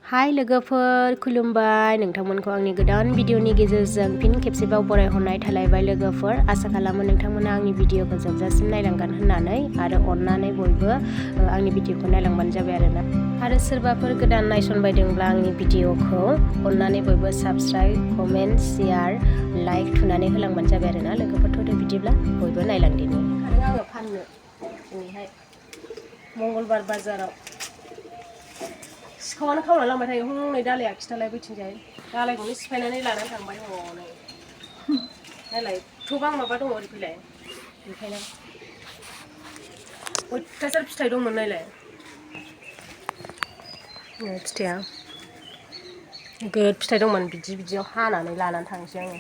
हाय लोगोफोर खुलुमबाय नोंथांमोनखौ आंनि गोदान भिडिअनि गेजेरजों फिन खेबसेबाव बरायहरनाय थालायबाय लोगोफोर आसा खालामो नोंथांमोना आंनि भिडिअखौ जोबजासिम नायलांगोन होननानै आरो अननानै बयबो आंनि भिडिअखौ नायलांबानो जाबाय आरोना आरो सोरबाफोर गोदान नायसनबायदोंब्ला आंनि भिडिअखौ अननानै बयबो साबस्क्राइब कमेन्ट शेयार लाइक थुनानै होलांबानो जाबाय आरोना लोगोफोरथ' बिदिब्ला बयबो नायलांदिनि आङो फाननो दिनैहाय मंगलबार बाजाराव सिखावानो खावना लांबाय थायो हनै दालाया खिथालाय बैथिंजाय दालायखौनो सिफायनानै लानानै थांबाय हनै नायलाय गोबां माबा दङ ओरै फैलाय बेखायनो अयथासार फिथाइ दंमोन नायलाय फिथाइया गोद फिथाइ दंमोन बिदियाव हानानै लानानै थांसै आङो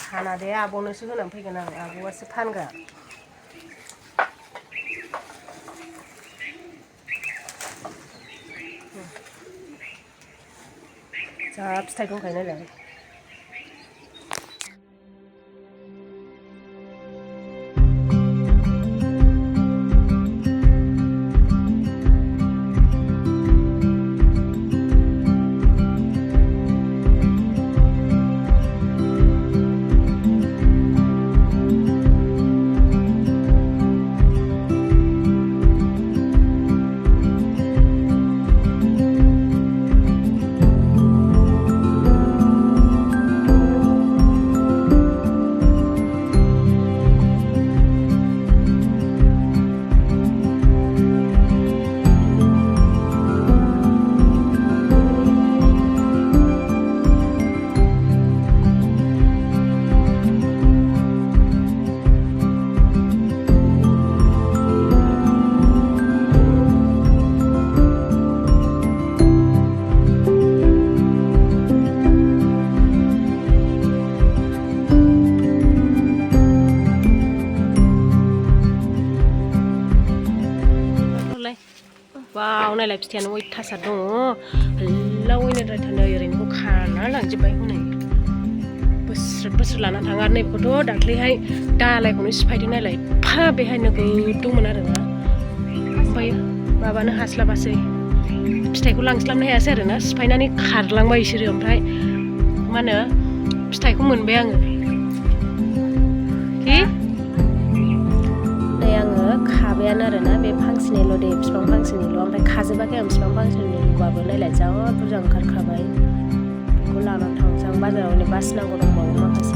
हाना दे आब'नोसो होनानै फैगोन आं आब'आसो फानग्रा जा फिथाइ दंखायो नायलाय वाव नायलाय फिथाइयानो अयथासार दङ हल्लावैनो रायथानो ओरैनो खाना लांजोब्बाय हनै बोस्रोद लाना थाङो आरो नैबेखौथ' दाख्लैहाय दालायखौनो सिफायदों नायलाय एफा बेहाय नोगोद दंमोन आरोना ओमफ्राय माबानो हास्लाबासै फिथाइखौ लांस्लाबनो हायासै आरोना सिफायनानै खारलांबाय बिसोरो ओमफ्राय मा होनो फिथाइखौ मोनबाय आङो नै आङो खाबायानो आरोना बे फांसेनिल' दे बिफां फांसेनिल' ओमफ्राय खाजोबाखै आं बिफां फांसेनिल'बाबो नायलाय जा बुरजा ओंखारखाबाय बेखौ लानानै थांसै आं बाजाराव नै बासिनांगौ दंबावो माखासे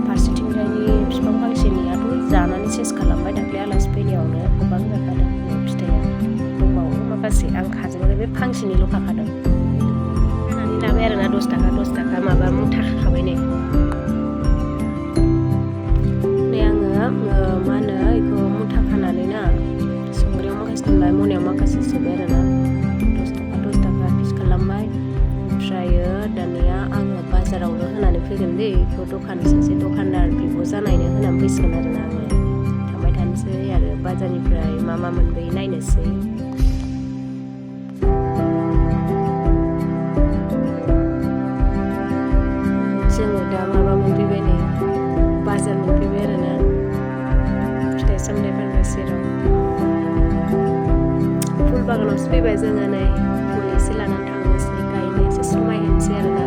फारसेथिंजायनि बिफां फांसेनियाथ' जानानै सेस खालामबाय दाख्लै आलासि फैनायावनो गोबां जाखादों फिथाइया दंबावो माखासे आं खाजोबाखै बे फांसेनिल' खाखादों होनानै लाबाय आरोना 10 थाखा माबा मुथा खाखाबाय नै मा होनो बेखौ मुथा खानानै ना संग्रायाव माखासे दोनबाय मनायाव माखासे सोबाय आरोना 10 थाखा पिस खालामबाय ओमफ्रायो दानिया आङो बाजारावनो होनानै फैगोन दे बेखौ सासे दखानदार बिब' जानायनो होनानै फैसिगोन आरोना आङो थांबाय थानोसै आरो बाजारनिफ्राय मा मोनबोयो नायनोसै जोङो दा माबा मोनफैबाय नै बाजार मोनफैबाय आरोना सामलाय फानग्रा सेराव फुल बागानावसो फैबाय जोङो नै फुल एसे लानानै थांनोसै गायनोसै समायहोनोसै आरोना